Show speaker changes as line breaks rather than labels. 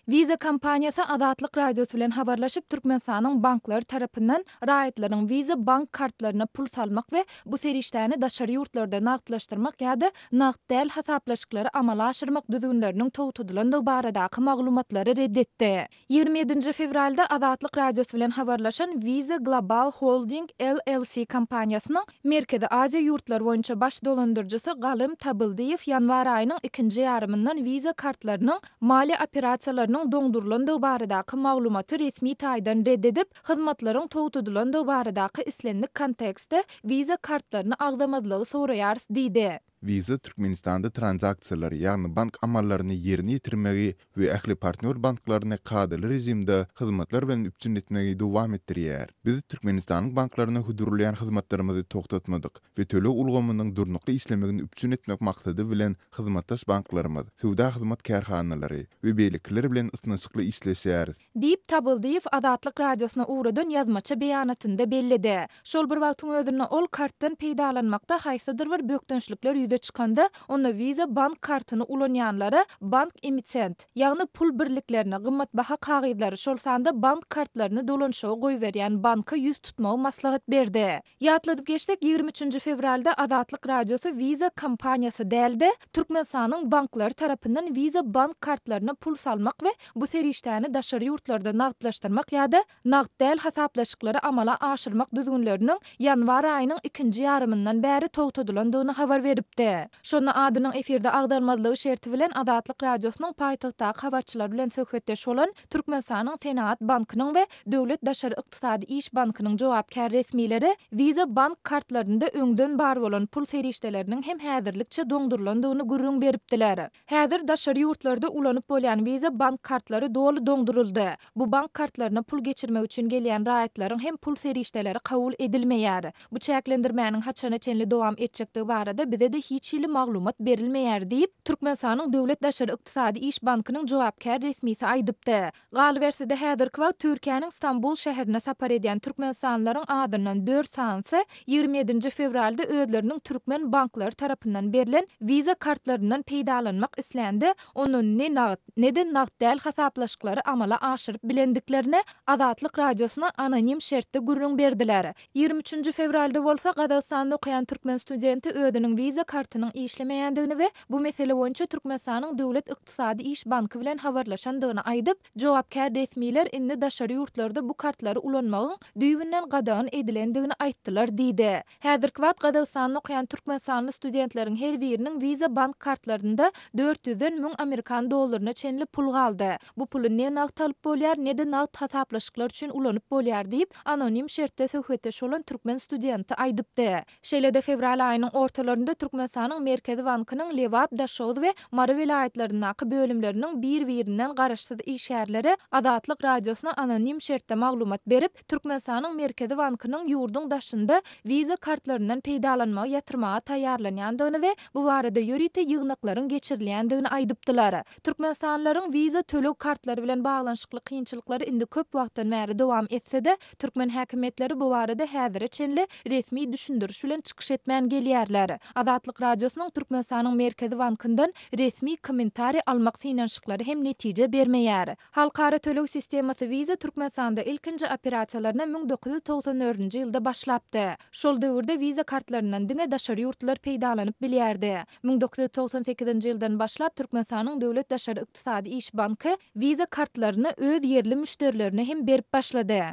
Visa kompaniýasy Azatlyk Radiosy bilen habarlaşyp, Türkmenistanyň banklary tarapyndan raýatlaryň Visa bank kartlaryna pul salmak we bu serişdäni daşary ýurtlarda nagtlaşdyrmak ýa-da nagt däl hasaplaşyklary amala aşyrmak düzgünleriniň togtadylandygy baradaky maglumatlary ret etdi. 27-nji fewralda Azatlyk Radiosy bilen habarlaşan Visa Global Holding LLC kompaniýasynyň Merkezi Aziýa ýurtlary boýunça baş dolandyryjysy Galym Tabyldyýew ýanwar aýynyň ikinji ýarymyndan Visa kartlarynyň maliýe operasiýalarynyň doňdurylandygy baradaky maglumaty resmi taýdan ret edip, hyzmatlaryň togtadylandygy baradaky islendik kontekstde Visa kartlaryny agzamazlygy soraýarys diýdi.
Visa Türkmenistanda tranzaksiýalary, ýagny bank amallaryny ýerine ýetirmegi we ähli partnýor banklaryny kadaly režimde hyzmatlar bilen üpjün etmegi dowam etdirýär. Biz Türkmenistanyň banklaryna hödürleýän hyzmatlarymyzy togtatmadyk we töleg ulgamynyň durnukly işlemegini üpjün etmek maksady bilen hyzmatdaş banklarymyz, söwda hyzmat kärhanalary we beýlekiler bilen ysnyşykly işleşýäris.
Diýip, Tabyldyýew Azatlyk Radiosyna ugradan ýazmaça beýanatynda belledi. Şol bir wagtyň özünde ol kartdan peýdalanmakda haýsydyr bir bökdençlikler ýüze çykanda, onda Visa bank kartyny ulanýanlara bank emitent, ýagny pul birliklerini, gymmatbaha kagyzlary, şol sanda bank kartlaryny dolanyşyga goýberýän banka ýüz tutmagy maslahat berdi. Ýatladyp geçsek, 23-nji fewralda Azatlyk Radiosy Visa kompaniýasy däl-de, Türkmenistanyň banklary tarapyndan Visa bank kartlaryna pul salmak we bu serişdäni daşary ýurtlarda nagtlaşdyrmak ýa-da nagt däl hasaplaşyklary amala aşyrmak düzgünleriniň ýanwar aýynyň ikinji ýarymyndan bäri togtadylandygyny habar beripdi. Şonda adynyň efirde agzalmazlygy şerti bilen Azatlyk Radiosynyň paýtagtdaky habarçylary bilen söhbetdeş bolan Türkmenistanyň Senagat bankynyň we Döwlet daşary ykdysady iş bankynyň jogapkär resmileri Visa bank kartlarynda öňden bar bolan pul serişdeleriniň hem häzirlikçe doňdurylandygyny gürrüň beripdiler. Häzir daşary ýurtlarda ulanyp bolýan Visa bank kartlary doly doňduryldy. Bu bank kartlaryna pul geçirmek üçin gelýän raýatlaryň hem pul serişdeleri kabul edilmeýär. Bu çäklendirmäniň haçana çenli dowam etjekdigi barada bize-de hiç hili maglumat berilmeýär diýip, Türkmenistanyň Döwlet daşary ykdysady iş bankynyň jogapkär resmisi aýdypdy. Galyberse-de, häzirki wagt Türkiýäniň Stambul şäherine sapar edýän türkmenistanlylaryň azyndan dört sanysy 27-nji fewralda özleriniň türkmen banklary tarapyndan berlen Visa kartlaryndan peýdalanmak islände, ondan ne nagt, ne-de nagt däl hasaplaşyklary amala aşyryp bilendiklerini Azatlyk Radiosyna anonim şertde gürrüň berdiler. 23-nji fewralda bolsa Gazagystanda okaýan türkmen studenti özüniň Visa kartynyň işlemeýändigini we bu mesele boýunça Türkmenistanyň Döwlet ykdysady iş banky bilen habarlaşandygyny aýdyp, jogapkär resmiler indi daşary ýurtlarda bu kartlary ulanmagyň düýbünden gadagan edilendigini aýtdylar diýdi. Häzirki wagt Gazagystanda okaýan türkmenistanly studentleriň her biriniň Visa bank kartlarynda dört ýüzden 1000 amerikan dollaryna çenli pul galdy. Bu puly ne nagt alyp bolýar, ne-de nagt hasaplaşyklar üçin ulanyp bolýar diýip, anonim şertde söhbetdeş bolan türkmen studenti aýdypdy. Şeýle-de fewral aýynyň ortalarynda Türkmenistanyň Merkezi bankynyň Lebap, Daşoguz we Mary welaýatlaryndaky bölümleriniň bir-birinden garaşsyz işgärleri Azatlyk Radiosyna anonim şertde maglumat berip, Türkmenistanyň Merkezi bankynyň ýurduň daşynda Visa kartlaryndan peýdalanmagy ýatyrmaga taýýarlanýandygyny we bu barada ýörite ýygnaklaryň geçirilýändigini aýdypdylar. Türkmenistanlylaryň Visa töleg kartlary bilen baglanyşykly kynçylyklary indi köp wagtdan bäri dowam etse-de, türkmen häkimiýetleri bu barada häzire çenli resmi düşündiriş bilen çykyş etmän gelýärler. Azatlyk Radiosynyň Türkmenistanyň Merkezi bankyndan resmi kommentariý almak synanyşyklary hem netije bermeýär. Halkara töleg sistemasy Visa Türkmenistanda ilkinji operasiýalaryna 1994-nji ýylda başlapdy. Şol döwürde Visa kartlaryndan diňe daşary ýurtlular peýdalanyp bilýärdi. 1998-nji ýyldan başlap Türkmenistanyň Döwlet daşary ykdysady iş banky Visa kartlaryny öz ýerli müşderilerine hem berip başlady.